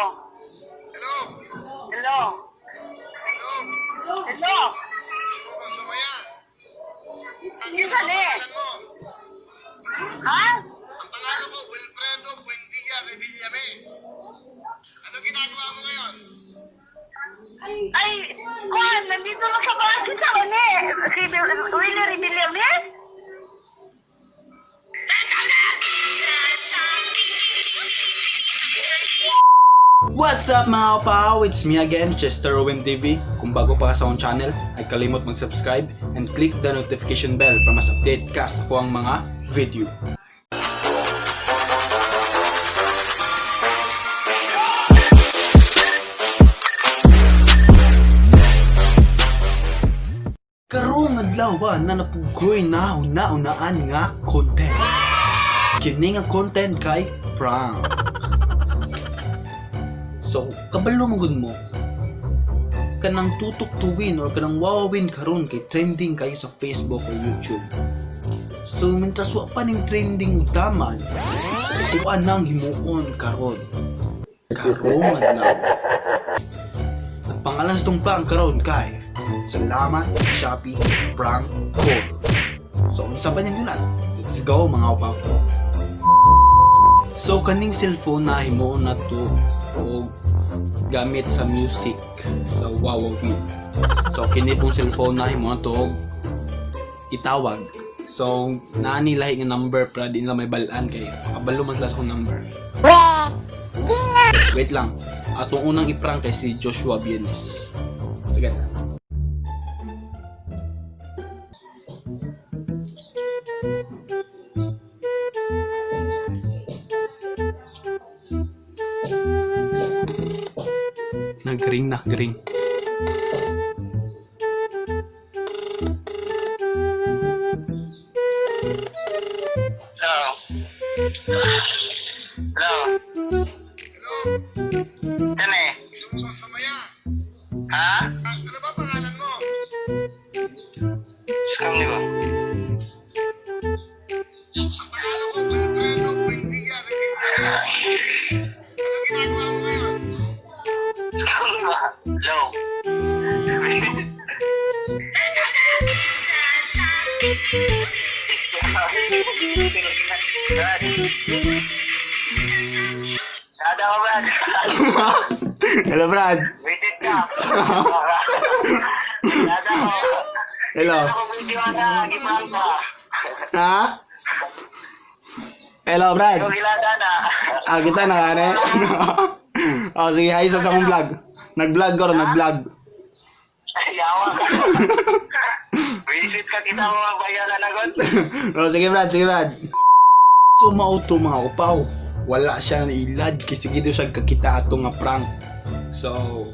Hello. Hello? Hello. Hello? Hello. Gusto mo bang sumaya? Ano Sino ba ni? pangalan mo? Ha? Ang pangalan ko, Wilfredo Buendia Revillame. Ano ginagawa mo ngayon? Ay, Juan, nandito lang sa bahay sa one. Si Willie Rebillame? What's up, mga kapaw? It's me again, Chester Owen TV. Kung bago pa ka sa akong channel, ay kalimot mag-subscribe and click the notification bell para mas update ka sa kuang mga video. Karong adlaw ba na napugoy na huna-unaan nga content. Kini nga content kay prank. So, kabalo mo gud mo. Kanang tutok tuwin or kanang wawawin karon kay trending kayo sa Facebook o YouTube. So, mintras wa pa ning trending utaman, tuwa nang himuon karon. Karong adlaw. Ang pangalan sa tong prank karon kay Salamat Shopee Prank Call. So, unsa ba niyang gulat? Let's go, mga upaw. So kaning cellphone na himuon na to og gamit sa music sa Huawei. So kini pong cellphone na himuon na to og itawag. So naa ni lahi nga number para di nila may balaan kay makabalo man sila sa akong number. Wait lang. Atong unang i-prank kay si Joshua Bienes. Sige. Nag-ring na, ring. Hello. Hello. Hello? Sino eh? Gusto mo bang sumaya? Ha? Ano ba pangalan mo? Scam di ba? Ang pangalan ko, Wilfredo Buendia Revillame. Ano ginagawa mo ngayon? Scam di ba? Hello. Brad. Nada ka, Brad. Hello, Brad. Waited ka. Nada ko. Hello. Ako video na, giprank ka. Ha? Hello, Brad. Ikaw gilada na. Ah, kita na kare. Oh, sige, hi sa akong vlog. Nag-vlog ko ron, nag-vlog. Yawa ka. Visit ka kita mga bayaran na god. Oh, sige, Brad, sige, Brad. So mao to, mga upaw. Wala siya nailad kay sige daw siya kakita ato nga prank. So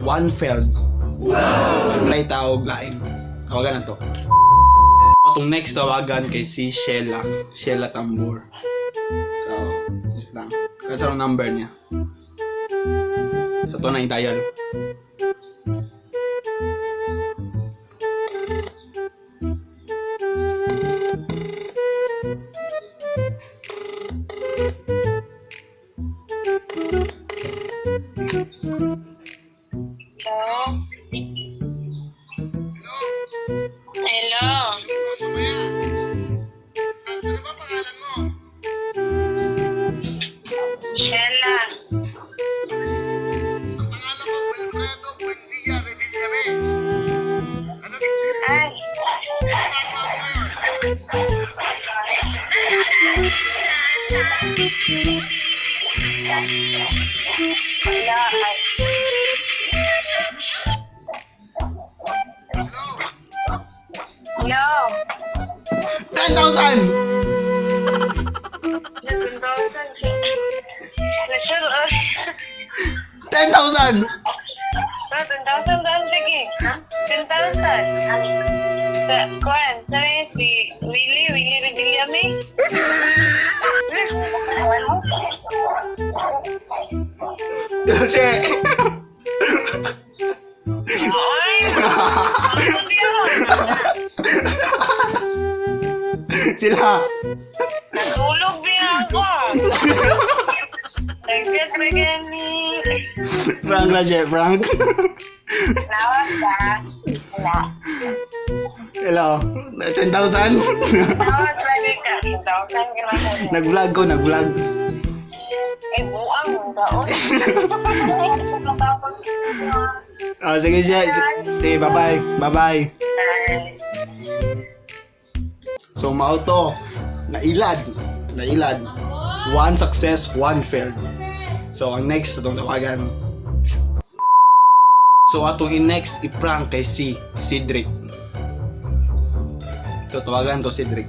one failed. Try tawag lain. Tawagan na to. Atong next tawagan kay si Sheila. Sheila Tambor. So, just lang. Kasi ang number niya. So, to na i-dial. Hello? Hello? Hello. Gusto mo bang sumaya? Ano ba pangalan mo? Sheila. Ang pangalan ko, Wilfredo Buendia Revillame. Ano Ay. ginagawa mo ngayon? Wala. Ay. Hello? Hello. 10,000! Sure, ah. 10,000! 10,000 doon, sige. 10,000. Sa, kuan, sabi si Willie, Willie Revillame. Kasi, Ay! Ano yun? sila. Natulog din ako. Nag-chat gani. Prank ra siya, prank. Nawag ka. Wala. Hello, 10,000? Nawag lagi ka. Daw, saan ka lang ko. Nag-vlog ko, nag-vlog. Eh, buang mo daon. Oh, sige siya. Sige, bye-bye. Bye-bye. Bye. So, mao to. Nailad. Nailad. One success, one failed. So, ang next, atong tawagan. So, atong i-next, i-prank kay si Cedric. So, tawagan to Cedric.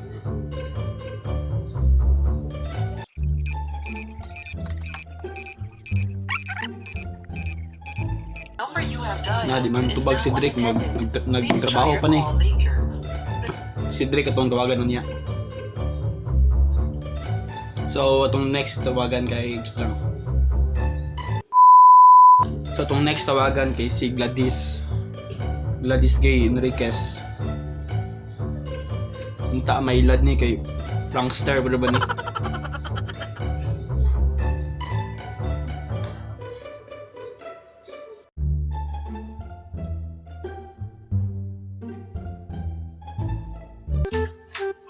Na, di man tubag si Drake, nagtrabaho pa ni. Si Drake atong tawagan niya. So, atong next tawagan kay lang. So, atong next tawagan kay si Gladys. Gladys Gay Enriquez. Unta may ilad ni kay prankster ba ba ni?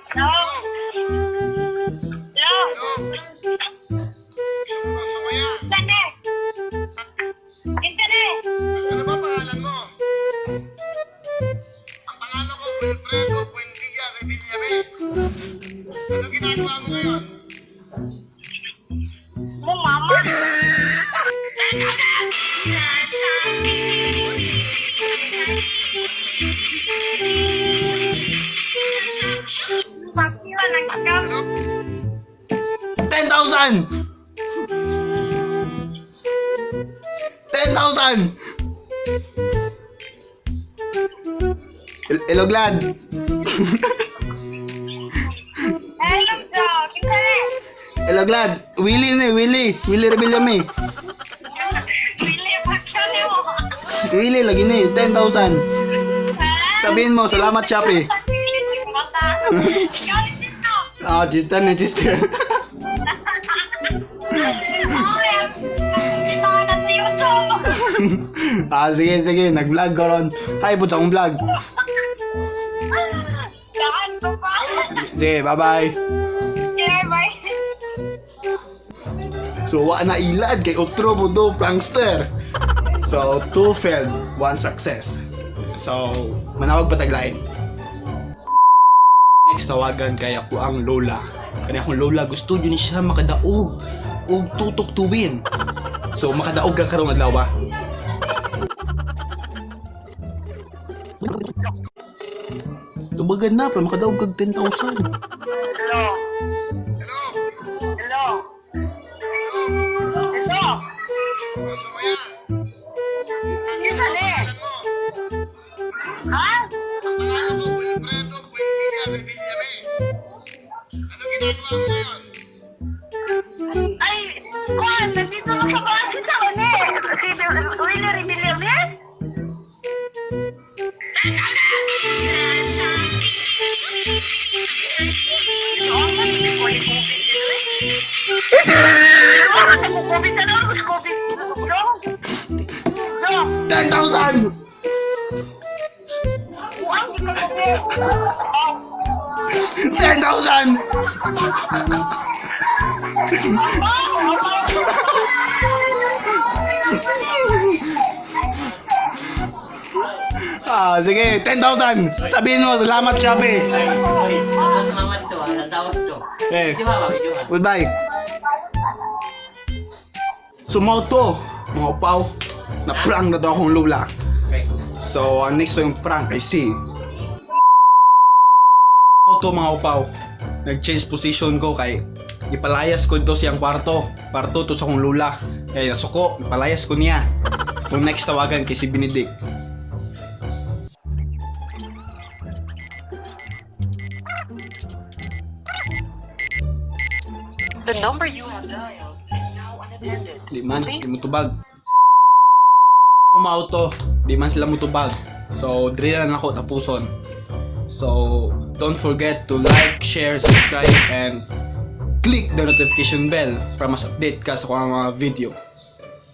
Hello? Hello? Hello? Gusto mo bang sumaya? Internet! Internet! Ano ba pangalan mo? Ang pangalan ko, Wilfredo Buendia Revillame. Ano ginagawa mo ngayon? Mo mama? Bakit nag-scam? Hello? 10,000! 10,000! Hello, Glad. Hello, bro. Internet! Hello, Glad. Willie ni, Willie. Willie Revillame. Really, bakit mo? Willie, lagi ni. 10,000. Sabihin mo, salamat, Shopee. Ah, Gistan na, Gistan. Ah, sige, sige. Nag-vlog ko ron. Hi po sa akong vlog. Sige, bye-bye. So, wa na ilad kay otro mo do, prankster. So, two failed, one success. So, manawag pataglain. Next, tawagan kay ako ang lola. Kani akong lola, gusto yun siya makadaog og tutok tuwin. So, makadaog ka karong adlaw ba? Tubagan na, para makadaog kag 10,000. Hello. Hello? Hello. Hello? Hello. Gusto mo bang sumaya? Kinsa Ano ni? pangalan mo? Ha? Ang pangalan ko, Wilfredo Buendia Revillame. Ano ginagawa mo ngayon? Ay, Juan, nandito lang sa bahay sa une. Si Willie Rebellion? 10,000! 10,000! Ah, sige, 10,000! Sabihin mo, salamat Shopee! Ay, ay, tapos mama to, ah, natawag to. Eh, Video ba, video ba? goodbye! Sumoto, mga upaw, na prank na to akong lula. Okay. So, ang next yung prank ay si Auto, mga upaw. Nag-change position ko kay ipalayas ko dito siyang kwarto. Kwarto to sa akong lula. Kaya nasuko, ipalayas ko niya. Itong next tawagan kay si Benedict. The number you have dialed is now unattended. Di man, di mo tubag. Umauto, di man sila mutubag. So, diri na lang ako tapuson. So, don't forget to like, share, subscribe, and click the notification bell para mas update ka sa kung mga video.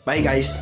Bye, guys.